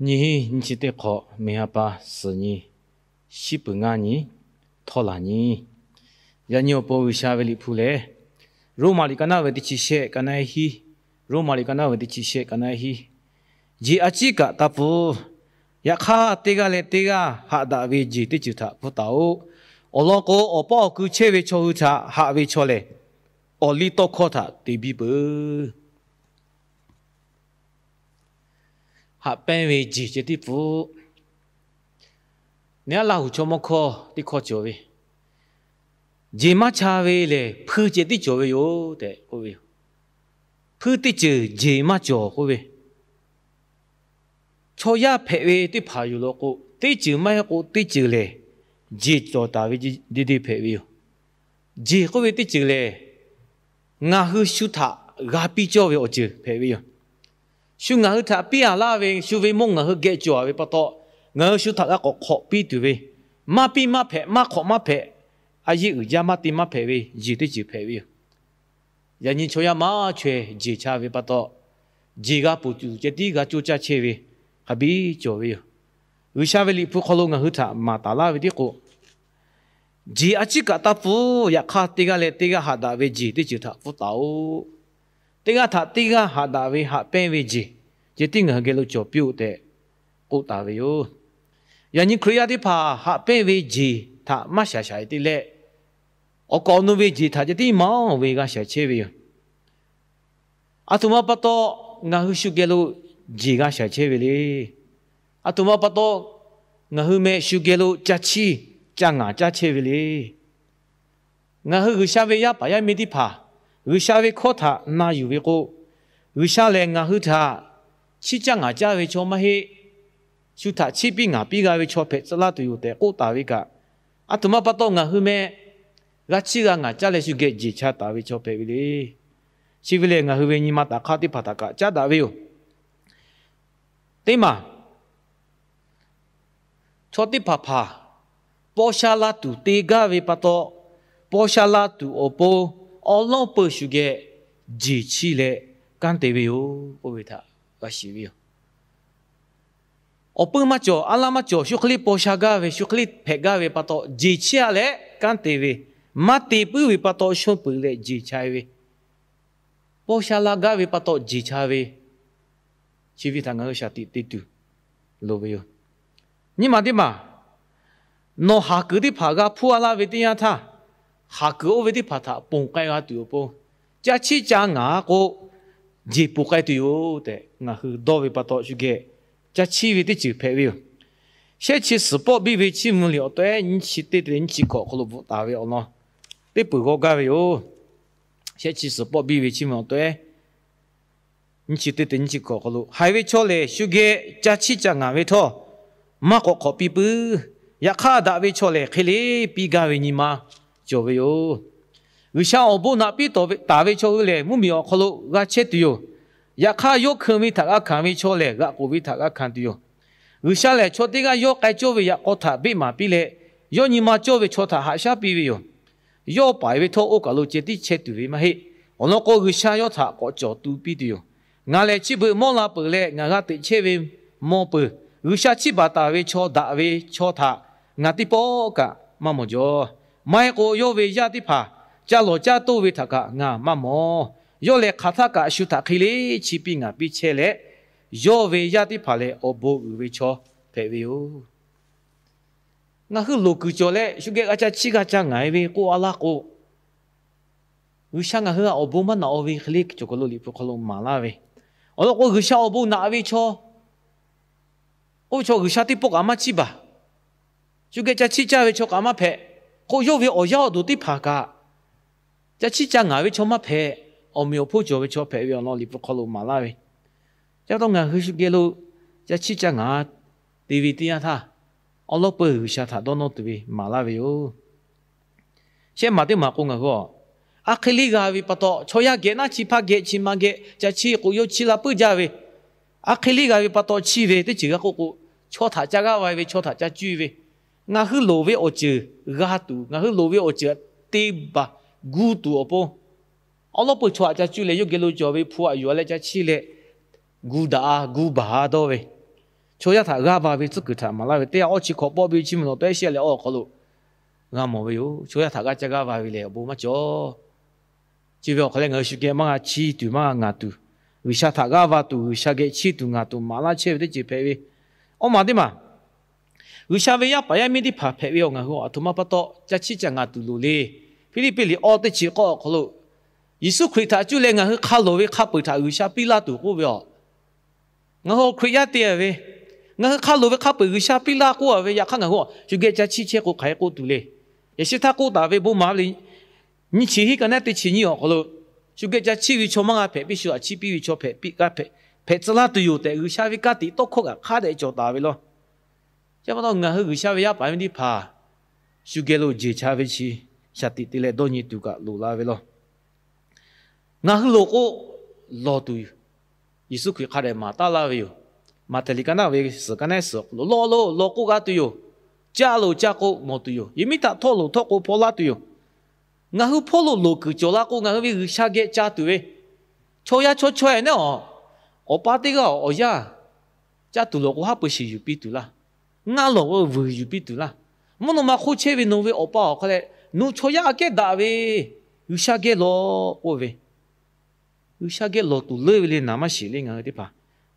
Nyiˇ hinˉ nyiˇ chi teˇ hk'awꞈ, miˬ ha pa suhˍ nyi, shiˉ peuˬ ngaˇ nyi, htawˇ laˬ nyi. Yaꞈ nyi awˬ pon G'uiˬsha ve Liꞈ hpu lehˬ, Roˉmaꞈ liꞈ ka naˉ ve teˇ chi shehˆ ka naˉ hiˉ, Roˉmaꞈ liꞈ ka naˉ ve teˇ chi shehˆ ka naˉ hiˉ, jeˬ a ciˉ kaꞈ taˇ pfuhˇ. Yaꞈ hk'aˇ, teˇ g'aˇ leh teˇ g'aˇ haꞈ daꞈ ve jeˬ teˇ ceuˬ htaꞈ pfuhˇ taˍ-oꞈ. Awˬ lawn k'o, awˬ paˇ awˬ kui chehˇ ve chaw hui htaꞈ haꞈ ve chaw lehˬ, awˬ liˇ tawˇ hkawˇ htaꞈ te biˇ peuˬ. Haꞈ pehnˇ ve jeˬ ceh tiˉ pfuhˇ. Neˇ aˉ Laˇ huˍ chaw mawˇ hkawˇ teˇ hkawˇ cawˬ ve, jeˬ maˇ cha ve lehˬ, hpuiˇ ceh tiˉ cawˬ ve yoˬ tehꞈ k'oˆ ve yoˬ. Hpuiˇ teˇ ceuˬ jeˬ maˇ cawˬ k'oˆ ve, chaw yaˇ hpehꞈ ve teˇ hpaˍ yoˬ law k'o, teˇ ceuˬ maˇ heˆ k'o teˇ ceuˬ lehˬ, jeˬ cawˬ taˍ ve deˇ deˇ hpehꞈ ve yoˬ. Jeˬ k'oˆ ve teˇ ceuˬ lehˬ, ngaˬ hui shu htaꞈ g'a piˇ cawˇ ve awˬ ceuˬ hpehꞈ ve yoˬ. Shu ngaˬ hui htaꞈ piˇ a laˇ ve, shu ve mawˇ ngaˬ hui geh cawˬ a ve pa taw, ngaˬ hui shu htaꞈ g'a k'awꞈ hk'awꞈ piˇ tuˬ ve, maˇ piˇ maˇ hpehꞈ, maˇ hk'awꞈ maˇ hpehꞈ, a yeˇ uiˍ jaˇ maˇ te maˇ hpehꞈ ve jeˬ teˇ ceuˬ hpehꞈ ve yoˬ. Yaꞈ nyi chaw yaˇ maˇ chaweh jeˬ cha ve pa taw, jeˬ g'a ponˬ tuˬ ceh tiˉ g'a coˇ caˇ chehˇ ve hk'a biˇ cawˬ ve yoˬ. G'uiˬsha ve Liꞈ hpu hk'aw lo ngaˬ hui htaꞈ maˍ taˍ laˇ ve tiˉ k'o, jeˬ a ciˉ kaꞈ taˇ pfuhˇ. Yaꞈ hk'aˇ, teˇ g'aˇ leh teˇ g'aˇ haꞈ daꞈ ve jeˬ teˇ ceuˬ htaꞈ pfuhˇ taˍ-oꞈ. Teˇ g'aˇ htaꞈ teˇ g'aˇ haꞈ daꞈ ve haꞈ pehnˇ ve jeˬ ceh tiˉ ngaˬ hui geh lo cawˬ piˇ-oˆ tehꞈ k'oˆ taˍ ve yoˬ. Yaꞈ nyi Hkriꞈ yaˇ teˇ hpaˍ haꞈ pehnˇ ve jeˬ htaꞈ maˇ shaˍ shaiˍ te leh, awˬ kaˍ awˬ nu ve jeˬ htaꞈ ceh tiˉ maˇ ve g'a shaiˍ chehˇ ve yoˬ. Aˬ htoꞈ ma pa taw ngaˬ hui shu geh lo jeˬ g'a shaiˍ chehˇ ve le. Aˬ htoꞈ ma pa taw ngaˬ hui meh shu geh lo ca chiˇ ca ngaˍ caˇ chehˇ ve le. Ngaˬ hui G'uiˬsha ve yaˇ paˍ yaˇ miˇ teˇ hpaˍ G'uiˬsha ve hkawˇ htaꞈ na yuˬ ve k'o, G'uiˬsha lehˬ ngaˬ hui htaꞈ chiˇ caˇ ngaˍ caˇ ve chaw maˇ heˆ. Shu htaꞈ chiˇ piˇ ngaˍ piˇ g'a ve chaw hpehꞈ tcuh laˇ tuˬ yoˬ tehꞈ k'oˆ taˍ ve kaꞈ, aˬ htoꞈ ma pa taw ngaˬ hui meh g'a chiˇ g'a ngaˍ caˇ leh shu geh jeˬ cha taˍ ve chaw hpehꞈ ve le. Chi ve lehˬ, ngaˬ hui ve nyi ma taˍ hk'aˇ teˇ hpaˍ htaꞈ kaꞈ caˉ daꞈ ve yoˬ. Teˇ maˬ, chaw teˇ hpaˍ hpaˍ paw sha la tuˬ te gaˇ ve pa taw, paw sha la tuˬ awˬ pon awˉ lawˉ peuˬ shu geh jeˬ chiˇ leh kanˉ te ve yoˬ k'oˆ ve htaꞈ g'a shiˍ ve yoˬ. Awˬ peuˇ maˇ cawˬ, aˉ laˇ maˇ cawˬ, shu hk'e le paw sha gaˇ ve, shu hk'e le hpehꞈ gaˇ ve pa taw jeˬ chiˇ aꞈ leh kanˉ te ve, maˇ te puiˉ ve pa taw shonˇ peuˬ leh jeˬ cha e ve, paw sha la gaˇ ve pa taw jeˬ cha ve, chi ve htaꞈ ngaˬ hui shaˍ tiꞈ te tuˬ loˍ ve yoˬ. Nyiˇ maˬ teˇ maˬ, nawˬ haˍ kuiˬ teˇ hpaˍ g'a hpuˇ a laˇ ve teˇ yanˇ htaˇ, haˍ kuiˬ oˇ ve teˇ hpaˍ htaꞈ ponˬ k'ai g'a tuˬ awˬ pon, ca chiˇ ca ngaˍ a k'o, jeˬ ponˬ k'ai tuˬ yoˬ tehꞈ ngaˬ hui dawˇ ve pa taw shu geh ca chiˇ ve teˇ ceuˬ hpehꞈ ve yoˬ. Shehˆ chi suhˍ pawˆ biˇ ve chiˇ mvuh liꞈ awˬ tawehˉ nyiˇ chi teˇ te nyiˇ chi hkawꞈ hk'aw lo bvuhꞈ taˍ ve awˬ lawn teˇ peuˬ g'awˇ gaˇ ve yoˬ. Shehˆ chi suhˍ pawˆ biˇ ve chiˇ mvuh awˬ tawehˉ nyiˇ chi teˇ te nyiˇ chi hkawꞈ hk'aw lo, haiˬ ve chaw lehˬ shu geh ca chiˇ ca ngaˍ ve htawˇ, maˇ k'awꞈ hk'awꞈ piˇ puiˉ. Yaꞈ hk'aˇ, daꞈ ve chaw lehˬ hk'e le piˇ gaˇ ve nyi ma cawˬ ve yoˬ. G'uiˬsha awˬ bon naꞈ piˇ taˍ ve chaw hui lehˬ, mvuhˇmiˬ awˬ hk'aw lo g'a chehˇ tuˬ yoˬ. Yaꞈ hk'aˇ, yawˇ hkeun ve htaꞈ g'a hkanˍ ve chaw lehˬ, g'aꞈ k'oˍ ve htaꞈ g'a hkanˍ tuˬ yoˬ. G'uiˬsha lehˬ, chaw teˇ g'aˇ yawˇ k'ai cawˇ ve yaꞈ k'aw htaꞈ beˆ maˍ piˇ leh, yawˇ nyi ma cawˇ ve chaw htaꞈ haꞈ shaˉ piˇ ve yoˬ. Yawˇ paiˍ ve htawˇ, oˇ kaˬ lo ceh tiˉ chehˇ tuˬ ve maˇ heˆ. Awˬ lawn k'o, G'uiˬsha yawˇ htaꞈ k'awꞈ cawˬ tu piˇ tuˬ yoˬ. Ngaˬ lehˬ chi beuꞈ mawˇ la peuˬ leh, ngaˬ g'a teꞈ chehˇ ve mawˇ peuˬ. G'uiˬsha chiˇ baˬ taˍ ve chaw daꞈ ve chaw htaꞈ ngaˬ teˇ pawˆ kaꞈ maˇ mawˬ jaw. Maˇ heˆ k'o, yawˇ ve yaˇ teˇ hpaˍ ca lawˬ caˇ toˇ ve htaꞈ kaꞈ ngaˬ maˇ mawˬ. Yawˇ lehˬ, hk'aˬ htaˇ kaꞈ shu htaꞈ hk'e le chi piˇ ngaˬ piˇ chehˇ leh, yawˇ ve yaˇ teˇ hpaˍ lehˬ awˬ bon uiˍ ve chaw hpehꞈ ve yoˬ. Ngaˬ hui loˍ kuiˬ cawˬ leh, shu geh g'a ca chiˇ g'a ca ngaˍ e ve k'oˆ a laˇ k'o, G'uiˬsha ngaˬ hui htaꞈ awˬ bon maˇ naꞈ-o ve hk'e le cawˬ kaˬ lo Liꞈ hpu hk'aw lo maˍ laˇ ve. Awˬ lawn k'o, G'uiˬsha awˬ bon naꞈ ve chaw, oˇ ve chaw G'uiˬsha teˇ pawˆ kaꞈ maˇ chiˇ baˬ. Shu geh ca chiˇ caˇ ve chaw kaꞈ maˇ hpehꞈ. K'o, yawˇ ve awˬ yaˇ awˬ duˬ teˇ hpaˍ kaꞈ ca chiˇ ca ngaˍ ve chaw maˇ hpehꞈ. Awˬ meꞈ awˬ hponˇ cawˬ ve chaw hpehꞈ ve awˬ lawn Liꞈ hpu hk'aw lo maˍ laˇ ve. Ca taw ngaˬ hui shu geh lo ca chiˇ ca ngaˍ te ve teˇ yanˇ htaˇ, awˉ lawˉ peuˬ G'uiˬsha htaꞈ dawˇ nawˇ tuˬ ve maˍ laˇ ve yoˬ. Shehˆ maˬ teˇ maˬ k'o, ngaˬ hui a, aˉ hk'e le g'a ve pa taw, chaw yaˇ geh naˉ chi hpaˇ geh chi ma geh ca chiˇ k'o, yawˇ chiˇ la puiˉ jaˇ ve, aˉ hk'e le g'a ve pa taw chiˇ ve teˇ ceuˬ g'a k'oˆ k'o, chaw htaꞈ ca g'aˇ va ve, chaw htaꞈ ca cuˇ ve, ngaˬ hui loˍ ve awˬ ceuˬ g'a tuˬ, ngaˬ hui loˍ ve awˬ ceuˬ te baˬ gu tuˬ awˬ pon, awˉ lawˉ peuˬ chaw htaꞈ ca cuˇ leh yawˇ geh lo cawˬ ve hpu htaꞈ yuˬ a leh ca chiˇ leh, gu daꞈ a gu baˬ a dawˇ ve, Chaw yaˇ htaꞈ g'aˇ va ve tcuhˉ kuiˬ htaꞈ maˍ laˇ ve teˇ yanˇ, awˇ chi hkawꞈ pawˆ ve chi mvuhˇ naw tawˆ ehˉ shehˆ leh awˬ hk'aw lo g'a mawˬ ve yoˬ. Chaw yaˇ htaꞈ g'aˇ caˇ g'aˇ va ve lehˬ awˬ bon maˇ cawˬ. Chi ve awˬ hk'aw leh ngaˬ hui shu geh maˇ g'a chiˇ tuˬ maˇ g'a ngaˍ tuˬ, G'uiˬsha htaꞈ g'aˇ va tuˬ, G'uiˬsha geh chiˇ tuˬ ngaˍ tuˬ maˍ laˇ chehˇ ve teˇ ceuˬ hpehꞈ ve. Awˇ maˬ teˇ maˬ, G'uiˬsha ve yaˇ paˍ yaˇ miˇ teˇ hpaˍ hpehꞈ ve awˬ ngaˬ hui aˬ htoꞈ ma pa taw ca chiˇ ca ngaˍ tuˬ loˍ le. Hpiˇliˇpiˆ liꞈ awˇ teˇ chi k'awˇ awˬ hk'aw lo, Yeˍsuˆ Hkriꞈ htaꞈ cuˇ leh ngaˬ hui hk'a loˍ ve hk'a peu-eˬ htaꞈ G'uiˬsha piˇ laˇ tuˬ k'oˆ ve aˬ. Ngaˬ hui awˬ Hkriꞈ yaˇ te ve, ngaˬ hui hk'a loˍ ve hk'a peu-eˬ G'uiˬsha piˇ laˇ k'oˆ ve, yaꞈ hk'aˇ ngaˬ hui shu geh ca chiˇ chehˇ k'o hk'aˬ hk'e k'oˆ tuˬ le. Yaꞈ shi htaˇ k'oˆ taˍ ve bon maˍ ve le, nyiˇ chi hiˉ ka naˉ teˇ chi nyiˇ awˬ hk'aw lo, shu geh ca chiˇ ve chaw maˇ g'a hpehꞈ piˇ, shu htaꞈ chiˇ piˇ ve chaw hpehꞈ tcuh laˇ tuˬ yoˬ tehꞈ, G'uiˬsha ve ka tiꞈ tawˇ hkawˇ kaꞈ hk'a dehꞈ cawˬ taˍ ve law. Chi pa taw ngaˬ hui G'uiˬsha ve yaˇ paˍ yaˇ miˇ teˇ hpaˍ shu geh lo jeˬ cha ve chi shaˍ tiꞈ te leh dawˇ nyi tuˬ kaꞈ loˍ la ve law. Ngaˬ hui loˍ k'o, lawˬ tuˬ Yeˍsuˆ Hkriꞈ hk'a dehꞈ maˍ taˉ laˇ ve yoˬ. Maꞈhtehˍ liꞈ ka naˉ ve suhˍ ka naˉ suhˍ awˬ hk'aw lo, lawˬ loˬ lawˬ k'o g'a tuˬ yoˬ. Caˇ loˬ caˇ k'o mawˬ tuˬ yoˬ. Yehˬ miˉ htaꞈ htawˇ loˬ htawˇ k'o hpaw laˇ tuˬ yoˬ. Ngaˬ hui hpawˇ lo loˍ kuiˬ cawˬ la k'o, ngaˬ hui ve G'uiˬsha geh ca tuˬ ve, chaw yaˇ chaw chaweh naˉ awˬ, awˬ pa teˇ g'aˇ awˬ yaˇ caˇ tuˬ lawˬ k'o, haˉ pui shiˍ yuˬ piˇ tuˬ laˇ. Ngaˇ lawˬ k'o vuiˬ yuˬ piˇ tuˬ laˇ. Mvuhˇ naw ma hk'oˆ chehˇ ve nawˬ ve awˬ pa awˬ hk'a leh, nawˬ chaw yaˇ aꞈ kehˉ daꞈ ve, G'uiˬsha geh lawˬ k'oˆ ve, G'uiˬsha geh lawˬ tuˬ leuˉ ve le naˍ maˇ shiˍ le. Ngaˬ hui teˇ hpaˍ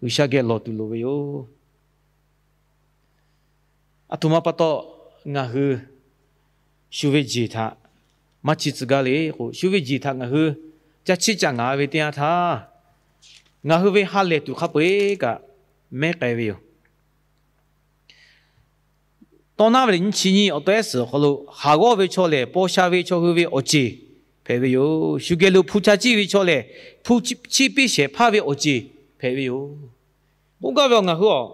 G'uiˬsha geh lawˬ tuˬ loˍ ve yoˬ. Aˬ htoꞈ ma pa taw ngaˬ hui shu ve jeˬ htaꞈ maˇ chiˇ tcuh gaˇ le k'o, shu ve jeˬ htaꞈ ngaˬ hui ca chiˇ ca ngaˍ ve teˇ yanˇ htaˇ, ngaˬ hui ve ha lehˬ tuˬ hk'a peu-eˬ kaꞈ mehˉ k'ai ve yoˬ. Tawˇ naˉ ve le nyiˇ chi nyiˇ awˬ tawˆ ehˉ suhˍ awˬ hk'aw lo, haˍ g'awˇ ve chaw lehˬ paw sha ve chaw hui ve awˬ ceˬ hpehꞈ ve yoˬ. Shu geh lo hpu ca ciˇ ve chaw lehˬ, hpu chiˇ piˇ shehˍ hpaˇ ve awˬ ceˬ hpehꞈ ve yoˬ. K'oˆ gaˇ ve awˬ ngaˬ hui aˬ,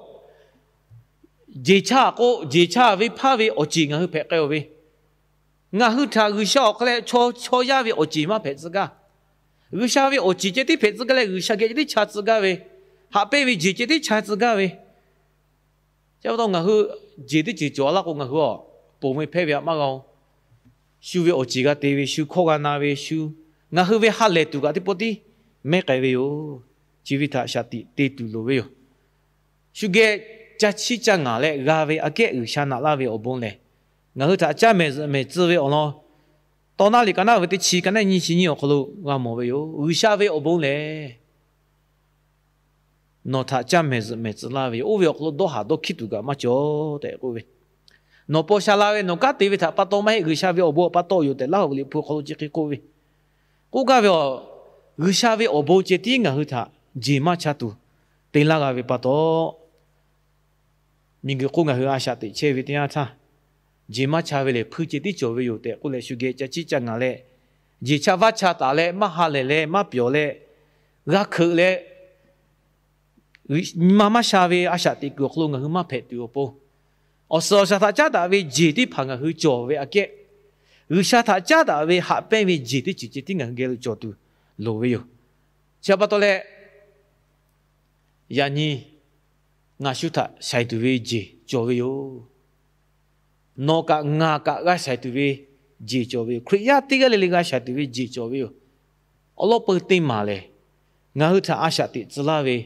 jeˬ cha k'o, jeˬ cha ve hpaˇ ve awˬ ceˬ ngaˬ hui hpehꞈ k'ai-oˬ ve. Ngaˬ hui htaꞈ G'uiˬsha awˬ hk'a leh chaw chaw yaˇ ve awˬ ceˬ maˇ hpehꞈ tcuh gaˇ. G'uiˬsha ve awˬ ceˬ ceh tiˉ hpehꞈ tcuh gaˇ leh, G'uiˬsha geh ceh tiˉ cha tcuh gaˇ ve, haꞈ pehnˇ ve jeˬ ceh tiˉ cha tcuh gaˇ ve. Chi pa taw ngaˬ hui jeˬ teˇ ceuˬ cawˬ laˇ k'o, ngaˬ hui aˬ ponˬ ve hpehˇ ve htaꞈ maˇ g'a-oˬ. Shu ve awˬ ceˬ g'a te ve, shu hkawˇ g'a na ve, shu ngaˬ hui ve ha lehˬ tuˬ kaꞈ teˇ pawˆ tiˉ mehˉ k'ai ve yoˬ. Chi ve htaꞈ shaˍ tiꞈ te tuˬ loˍ ve yoˬ. Shu geh ca chiˇ ca ngaˍ leh g'a ve aꞈ kehˉ G'uiˬsha naꞈ laˇ ve awˬ bon lehˬ, ngaˬ hui htaꞈ caˇ mehˍ zuhꞈ mehˍ tcuh ve awˬ lawn, Tawˇ naˉ liꞈ ka naˉ ve teˇ chi ka naˉ nyiˇ chi nyiˇ awˬ hk'aw lo g'a mawˬ ve yoˬ. G'uiˬsha ve awˬ bon lehˬ, nawˬ htaꞈ caˇ mehˍ zuhꞈ mehˍ tcuh laˇ ve yoˬ. Oˇ ve awˬ hk'aw lo dawˇ haˍ dawˇ hkiˉ tuˬ kaꞈ maˇ cawˬ tehꞈ k'oˆ ve, nawˬ paw sha la ve nawˬ kanˉ te ve htaꞈ pa taw maˇ heˆ, G'uiˬsha ve awˬ bon pa taw yoˬ tehꞈ Laˇhuˍ liꞈ hpu awˬ hk'aw lo chi hk'e k'oˆ ve. K'oˆ gaˇ ve aˬ, G'uiˬsha ve awˬ bon ceh tiˉ ngaˬ hui htaꞈ jeˬ maˇ cha tuˬ te laˇ g'a ve pa taw, miˬguiˬ hk'oˆ ngaˬ hui a shaꞈ teꞈ chehˇ ve teˇ yanˇ htaˇ, jeˬ maˇ cha ve lehˬ hpuiˇ ceh tiˉ cawˬ ve yoˬ tehꞈ k'oˆ leh, shu geh ca chiˇ ca ngaˍ leh, jeˬ cha vaˇ cha taˍ leh maˇ ha lehˬ leh maˇ pyawˬ leh, g'a hkeuꞈ leh, nyi ma maˇ sha ve a shaꞈ teꞈ kuiˬ awˬ hk'aw lo ngaˬ hui maˇ hpehꞈ tuˬ awˬ pon, awˬ suhˍ awˬ shaˍ htaꞈ caˉ daꞈ ve jeˬ teˇ hpaˍ ngaˬ hui cawˬ ve aꞈ kehˉ, G'uiˬsha htaꞈ caˉ daꞈ ve haꞈ pehnˇ ve jeˬ teˇ ceuˬ ceh tiˉ ngaˬ hui geh lo cawˬ tuˬ loˍ ve yoˬ. Chi pa taw leh, yaꞈ nyi ngaˬ shu htaꞈ shaiˍ tuˬ ve jeˬ cawˬ ve yoˬ. Nawˬ kaꞈ ngaˬ kaꞈ g'a shaiˍ tuˬ ve jeˬ cawˬ ve yoˬ. Hkriꞈ yaˇ teˇ g'aˇ le le g'a shaiˍ tuˬ ve jeˬ cawˬ ve yoˬ. Awˬ lawn peu teˇ maˬ lehˬ, ngaˬ hui htaꞈ a shaꞈ teꞈ tcuh laˇ ve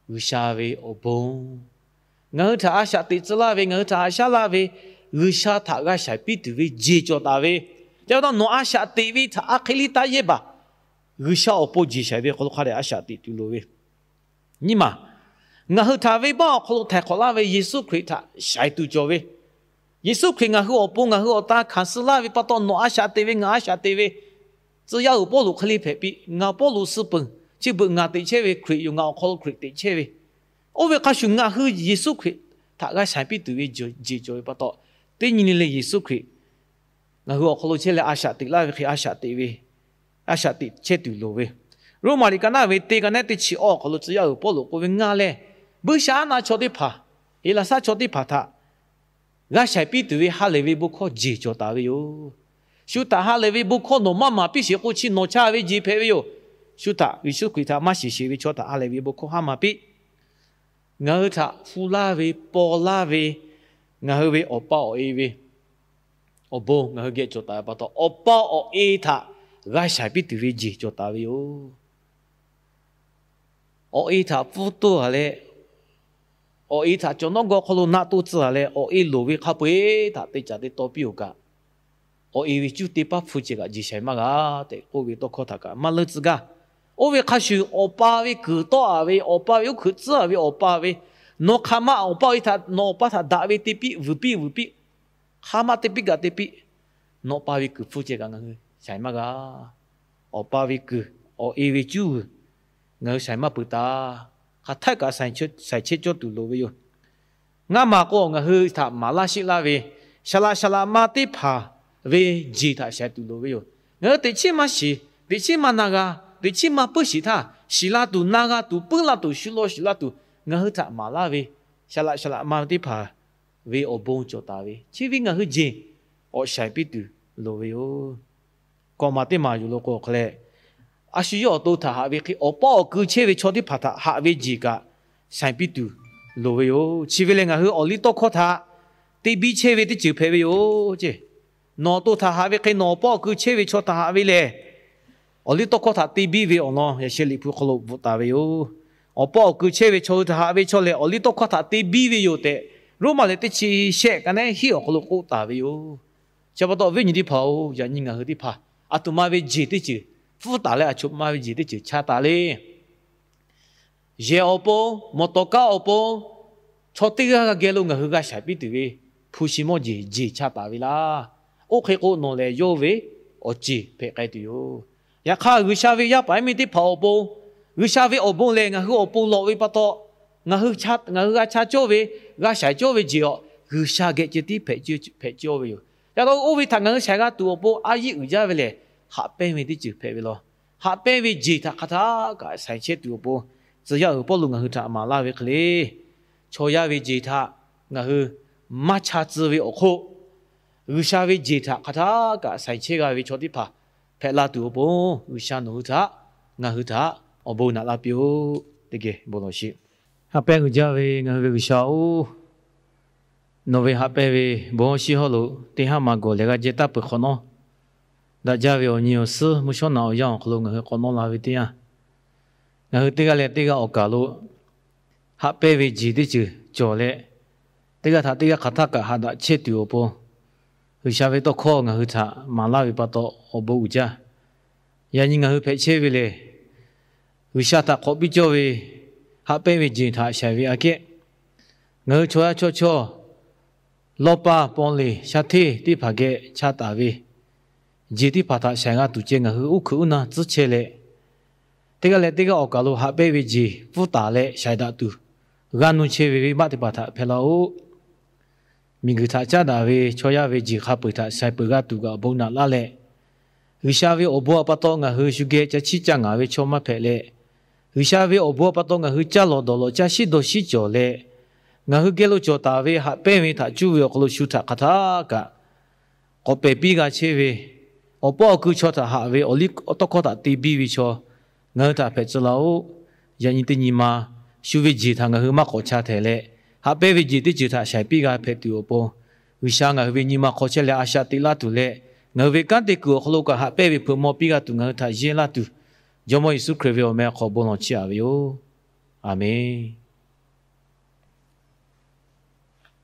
G'uiˬsha ve awˬ bon, ngaˬ hui htaꞈ a shaꞈ teꞈ tcuh laˇ ve, ngaˬ hui htaꞈ haꞈ shaˉ laˇ ve, G'uiˬsha htaꞈ g'a shaiˍ piˇ tuˬ ve jeˬ cawˬ taˍ ve. Chi pa taw nawˬ a shaꞈ teꞈ ve htaꞈ a hk'e liˇ taˇ yehˇ baˬ. G'uiˬsha awˬ pon jeˬ shaiˍ ve hk'aw lo hk'a dehꞈ a shaꞈ teꞈ tuˬ loˍ ve. Nyi ma, ngaˬ hui htaꞈ venˇbaˆ awˬ hk'aw lo htaiˍ hk'awꞈ laˇ ve Yeˍsuˆ Hkriꞈ htaꞈ shaiˍ tuˬ cawˬ ve. Yeˍsuˆ Hkriꞈ ngaˬ hui awˬ pon ngaˬ hui awˬ tan hkanˍ suh laˇ ve pa taw, nawˬ a shaꞈ teꞈ ve, ngaˬ a shaꞈ teꞈ ve, tcuh yaˇ uiˍ Pawˇluꞈ hk'e le hpehꞈ piˇ, ngaˬ Pawˇluꞈ suh peuˬ, chi beuꞈ ngaˬ teꞈ chehˇ ve Hkriꞈ yoˬ, ngaˬ awˬ hk'aw lo Hkriꞈ teꞈ chehˇ ve. Oˇ ve hk'a shuˍ ngaˬ hui Yeˍsuˆ Hkriꞈ htaꞈ g'a shaiˍ piˇ tuˬ ve jeˬ cawˬ ve pa taw, teˇ nyi le le Yeˍsuˆ Hkriꞈ ngaˬ hui awˬ hk'aw lo chehˇ leh a shaꞈ teꞈ laˇ ve hk'e a shaꞈ teꞈ ve, a shaꞈ teꞈ chehˇ tuˬ loˍ ve. Roˉmaꞈ liꞈ ka naˉ ve teˇ ka naˉ teˇ chi awˇ awˬ hk'aw lo tcuh yaˇ uiˍ Pawˇluꞈ k'oˆ ve, Ngaˬ lehˬ buiˇshaˆaˉnaˆ chaw teˇ hpaˍ, Heˍlaˍsaˆ chaw teˇ hpaˍ htaꞈ g'a shaiˍ piˇ tuˬ ve ha lehˬ ve bon hkawˇ jeˬ cawˬ taˍ ve yoˬ. Shu htaꞈ ha lehˬ ve bon hkawˇ nawˬ maˇ maˍ piˇ sheˍ k'o, chi nawˬ chaˇ ve jeˬ hpehꞈ ve yoˬ. Shu htaꞈ, Yeˍsuˆ Hkriꞈ htaꞈ maˇ shiˍ sheˍ ve chaw htaꞈ ha lehˬ ve bon hkawˇ haˉ maˍ piˇ. Ngaˬ hui htaꞈ hpu laˇ ve, paw laˇ ve, ngaˬ hui ve awˬ pa awˬ e ve awˬ bon ngaˬ hui geh cawˬ taˍ ve pa taw, awˬ pa awˬ e htaꞈ g'a shaiˍ piˇ tuˬ ve jeˬ cawˬ taˍ ve yoˬ. Awˬ e htaꞈ pfuhˇ toˇ a leh, awˬ e htaꞈ cawˬ nawˉ gawˇ hk'aw lo naˆ toˇ tcuhˇ a leh, awˬ e loˍ ve hk'a peu-eˬ htaꞈ te caˍ te taw piˇ-oˬ kaꞈ, awˬ e ve cuˇ teˇ paˉ hpfuhˇ ceh kaꞈ jeˬ shaiˍ maˇ g'a tehꞈ k'oˆ ve tawˇ hkawˇ htaꞈ kaꞈ maˇ leuˇ tcuh gaˇ. Oˇ ve hk'a shuˍ, awˬ pa ve kuiˬ tawˆ a ve, awˬ pa ve uˉ hkuiꞈ tcuhˉ a ve awˬ pa ve, nawˬ hk'aˬ ma awˬ pa ve htaꞈ nawˬ awˬ pa htaꞈ daꞈ ve te piˇ vuiˬ piˇ vuiˬ piˇ, hk'aˬ ma te piˇ kaꞈ te piˇ, nawˬ pa ve kuiˬ hpfuhˇ ceh kaꞈ ngaˬ hui shaiˍ maˇ g'a. Awˬ pa ve kuiˬ, awˬ e ve cuˉ vuiˬ ngaˬ hui shaiˍ maˇ peuˬ taˍ. Hk'aˬ htaˆ kaꞈ shaiˍ chehˇ cawˇ tuˬ loˍ ve yoˬ. Ngaˇ maˬ k'o, ngaˬ hui htaꞈ maˍ laˇ sheˆ laˇ ve, shaˍ laꞈ shaˍ laꞈ ma teˇ hpaˍ ve jeˬ htaꞈ shaiˍ tuˬ loˍ ve yoˬ. Ngaˬ hui teꞈ chiˉ maˇ shiˍ, teꞈ chiˉ maˇ na g'a, teꞈ chiˉ maˇ puiˉ shiˍ htaˇ, shiˍ la tuˬ, na g'a tuˬ, puiˉ la tuˬ, shu law shiˍ la tuˬ, ngaˬ hui htaꞈ maˍ laˇ ve shaˍ laꞈ shaˍ laꞈ ma teˇ hpaˍ ve awˬ bon cawˬ taˍ ve, chi ve ngaˬ hui jeˬ k'awꞈ shaiˍ piˇ tuˬ loˍ ve yoˬ. Kawꞈ maˬ teˇ maˬ yoˬ lo k'o hk'e leh, a shu yawˇ awˬ to htaꞈ haꞈ ve hk'e, awˬ pawˆ awˬ ku chehˇ ve chaw teˇ hpaˍ htaꞈ haꞈ ve jeˬ kaꞈ shaiˍ piˇ tuˬ loˍ ve yoˬ. Chi ve lehˬ, ngaˬ hui awˬ liˇ tawˇ hkawˇ htaꞈ te biˇ chehˇ ve teˇ ceuˬ hpehꞈ ve yoˬ ceˇ. Nawˬ awˬ to htaꞈ haꞈ ve hk'e, nawˬ awˬ pawˆ awˬ ku chehˇ ve chaw htaꞈ haꞈ ve lehˬ, awˬ liˇ tawˇ hkawˇ htaꞈ te biˇ ve awˬ lawn yaꞈ sheh Liꞈ hpu hk'aw lo bvuhꞈ taˍ ve yoˬ. Awˬ pawˆ awˬ ku chehˇ ve chaw hui htaꞈ haꞈ ve chaw lehˬ, awˬ liˇ tawˇ hkawˇ htaꞈ te biˇ ve yoˬ tehꞈ, Roˉmaꞈ leh teˇ chi shehˆ ka neˉ hiˆ awˬ hk'aw lo k'oˆ taˍ ve yoˬ. Chi pa taw, viˉ nyi teˇ hpaˍ-oˬ, yaꞈ nyi ngaˬ hui teˇ hpaˍ aˬ htoꞈ ma ve jeˬ teˇ ceuˬ pfuhˇ taˍ leh, aˬ htoꞈ ma ve jeˬ teˇ ceuˬ cha taˍ le. Yehˬ awˬ pon, mawˬ tawˍ kaˉ awˬ pon, chaw teˇ g'aˇ g'a geh lo ngaˬ hui g'a shaiˍ piˇ tuˬ ve hpu shi mawˇ jeˬ, jeˬ cha taˍ ve laˇ. Oˇ hk'e k'o, nawˬ lehˬ yawˇ ve awˬ ceˬ hpehꞈ k'ai tuˬ yoˬ. Yaꞈ hk'aˇ, G'uiˬsha ve yaˇ paˍ yaˇ miˇ teˇ hpaˍ awˬ pon, G'uiˬsha ve awˬ bon lehˬ ngaˬ hui awˬ pon lawꞈ ve pa taw, ngaˬ hui g'a cha cawˇ ve, g'a shaiˍ cawˇ ve jeˬ aw, G'uiˬsha geh ceh tiˉ hpehꞈ cawˇ ve yoˬ. Yaꞈ hk'aˇ, oˇ ve htaꞈ ngaˬ hui shaiˍ g'a tuˬ awˬ pon a yiˆ uiˍ jaˇ ve lehˬ, haꞈ pehnˇ ve teˇ ceuˬ hpehꞈ ve law. Haꞈ pehnˇ ve jeˬ htaꞈ hk'aˬ htaˆ kaꞈ shaiˍ chehˇ tuˬ awˬ pon, tcuh yaˇ uiˍ Pawˇluꞈ ngaˬ hui htaꞈ maˍ laˇ ve hk'e le, chaw yaˇ ve jeˬ htaꞈ ngaˬ hui maˇ cha tcuh ve awˬ hk'oˆ, G'uiˬsha ve jeˬ htaꞈ hk'aˬ htaˆ kaꞈ shaiˍ chehˇ g'a ve chaw teˇ hpaˍ hpehꞈ la tuˬ awˬ pon, G'uiˬsha nawˬ hui htaꞈ ngaˬ hui htaꞈ awˬ bon naꞈ laˇ piˇ-oˆ. Teˇ geh bon lawˬ sheˍ. Haꞈ pehnˇ uiˍ jaˇ ve ngaˬ hui ve G'uiˬsha-oˬ, nawˬ ve haꞈ pehnˇ ve bon hawˉ shiˉ hawˉ lo teˇ haˉ ma gawˬ leh g'a jehˇ taˇ peuˬ hk'awꞈ nawˉ, daꞈ jaˇ ve awˬ nyi awˬ suhˉ mvuhˇ shawˉ naꞈ awˬ yanˇ awˬ hk'aw lo ngaˬ hui k'awꞈ nawˉ la ve teˇ yanˇ, ngaˬ hui teˇ g'aˇ leh teˇ g'aˇ awˬ kaˬ lo haꞈ pehnˇ ve jeˬ teˇ ceuˬ cawˬ leh, teˇ g'aˇ htaꞈ teˇ g'aˇ hk'aˬ htaˆ kaꞈ haꞈ daꞈ chehˇ tuˬ awˬ pon, G'uiˬsha ve tawˇ hkawˇ ngaˬ hui htaꞈ maˍ laˇ ve pa taw awˬ bon uiˍ jaˇ. Yaꞈ nyi ngaˬ hui hpehꞈ chehˇ ve lehˬ, G'uiˬsha htaꞈ hk'awꞈ piˇ cawˇ ve haꞈ pehnˇ ve jeˬ htaꞈ shaiˍ ve aꞈ kehˉ, ngaˬ hui chaw yaˇ chawˇ chawˇ lawˇ paˇ paw leˬ sha hteˇ teˇ hpaˍ geh cha taˍ ve jeˬ teˇ hpaˍ htaꞈ shaiˍ g'a tuˬ ceh ngaˬ hui uˉ hkuiꞈ uˉ na tcuhˉ chehˇ leh, teˇ g'aˇ leh teˇ g'aˇ awˬ kaˬ lo haꞈ pehnˇ ve jeˬ pfuhˇ taˍ leh shaiˍ daꞈ tuˬ g'a nuˇ chehˇ ve venˇbaˆ teˇ hpaˍ htaꞈ hpehˇ laˇ-oˆ. Miˬguiˬ htaꞈ caˉ daꞈ ve chaw yaˇ ve jeˬ hk'a peu-eˬ htaꞈ shaiˍ peuˬ g'a tuˬ kaꞈ awˬ bon naꞈ laˇ leh, G'uiˬsha ve awˬ bon a pa taw ngaˬ hui shu geh ca chiˇ ca ngaˍ ve chaw maˇ hpehꞈ leh, G'uiˬsha ve awˬ bon a pa taw ngaˬ hui caˇ lawˬ dawˬ lawˬ caˇ shiˉ dawˬ shiˉ cawˬ leh, ngaˬ hui geh lo cawˬ taˍ ve haꞈ pehnˇ ve htaꞈ cuˇ ve awˬ hk'aw lo shu htaꞈ hk'aˬ htaˆ kaꞈ k'awꞈ pehˬ piˇ g'a chehˇ ve, awˬ pawˆ awˬ ku chaw htaꞈ haꞈ ve awˬ liˇ tawˇ hkawˇ htaꞈ te biˇ ve chaw ngaˬ hui htaꞈ hpehꞈ tcuh laˇ-oˆ. Yaꞈ nyi teˇ nyi ma shu ve jeˬ htaꞈ ngaˬ hui maˇ k'awꞈ cha tehˬ leh, haꞈ pehnˇ ve jeˬ teˇ ceuˬ htaꞈ shaiˍ piˇ g'a hpehꞈ tuˬ awˬ pon, G'uiˬsha ngaˬ hui ve nyi ma hk'aw chehˇ leh a shaꞈ teꞈ laˇ tuˬ leh, ngaˬ hui ve kanˉ te kuiˬ awˬ hk'aw lo kaꞈ haꞈ pehnˇ ve hpeuꞈ maw piˇ g'a tuˬ ngaˬ hui htaꞈ yehˇ laˇ tuˬ, Jawˇmawˇ Yeˍsuˆ Hkriꞈ ve awˬ meh hk'aw bon lawˬ chiˇ aꞈ ve yoˬ. Aˬmenˍ.